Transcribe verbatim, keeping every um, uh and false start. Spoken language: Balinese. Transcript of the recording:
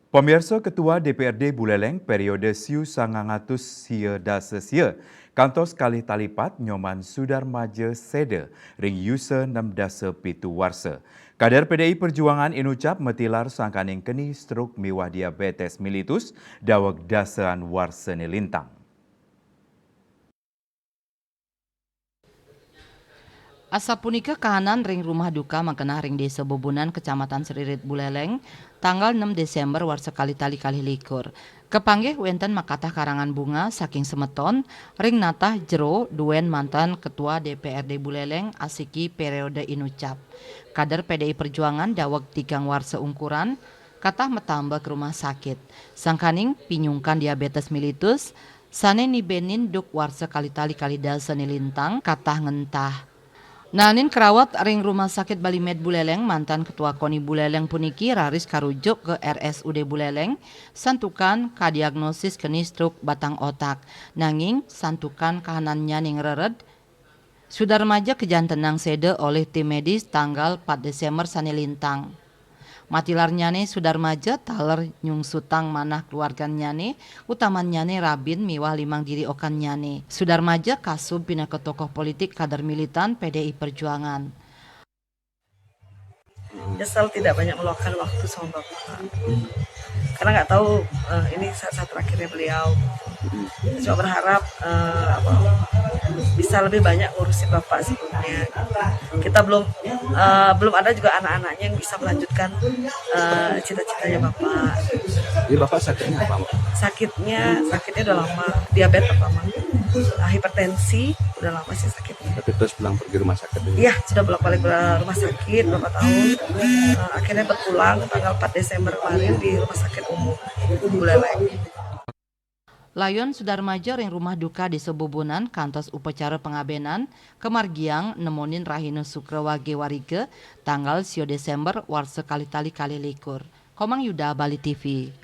Pamirsa, Ketua D P R D Buleleng periode siu sangang atus sia dasa sia kantos kalih tali pat Nyoman Sudarmaja seda ring yusa enam dasa pitu warsa. Kader P D I Perjuangan inucap matilar sangkaning keni stroke miwah diabetes mellitus daweg dasaan warsane lintang. Asapunika kahanan ring rumah duka magenah ring Desa Bubunan, Kecamatan Sririt Buleleng, tanggal enam Desember warsa kalih tali kalih likur. Kapanggih wenten makatah karangan bunga saking semeton ring natah jero duen mantan Ketua D P R D Buleleng asiki periode inucap. Kader P D I Perjuangan daweg tigang warsa ungkuran katah matambek rumah sakit. Sangkaning pinyungkan diabetes mellitus, sane nibenin duk warsa kalih tali kalih dasa ne lintang katah ngentah. Naenin karawat ring Rumah Sakit Bali Med Buleleng, mantan Ketua Koni Buleleng puniki raris karujuk ke R S U D Buleleng, santukan kadiagnosis keni stroke batang otak. Nanging santukan kahanannyane ngrered, Sudarmaja kajantenang seda olih tim medis tanggal pat Desember sane lintang. Matilarnyane Sudarmaja taler nyungsutang manah keluargannyane, utamannyane rabin miwah limang diri okannyane. Sudarmaja kasub pinaka tokoh politik kader militan P D I Perjuangan. Nyesal tidak banyak meluangkan waktu sama Bapak. Karena nggak tahu, eh, ini saat-saat terakhirnya beliau. Cuma berharap, eh, apa, bisa lebih banyak ngurusin Bapak sebenarnya. Kita belum, eh, belum ada juga anak-anaknya yang bisa melanjutkan, eh, cita-citanya Bapak. Jadi Bapak sakitnya apa, Pak? Sakitnya, sakitnya udah lama, diabetes pertama, hipertensi, udah lama sih sakitnya. Tapi terus pulang pergi rumah sakit dulu. Iya, sudah bolak-balik ke rumah sakit berapa tahun. Eh, akhirnya berpulang tanggal empat Desember kemarin di Rumah Sakit Umum Buleleng. Layon Sudarmaja ring rumah duka Desa Bubunan kantos upacara pangabenan kamargiang nemonin rahina Sukra Wage Wariga tanggal sia Desember warsa kalih tali kalih likur. Komang Yuda, Bali T V.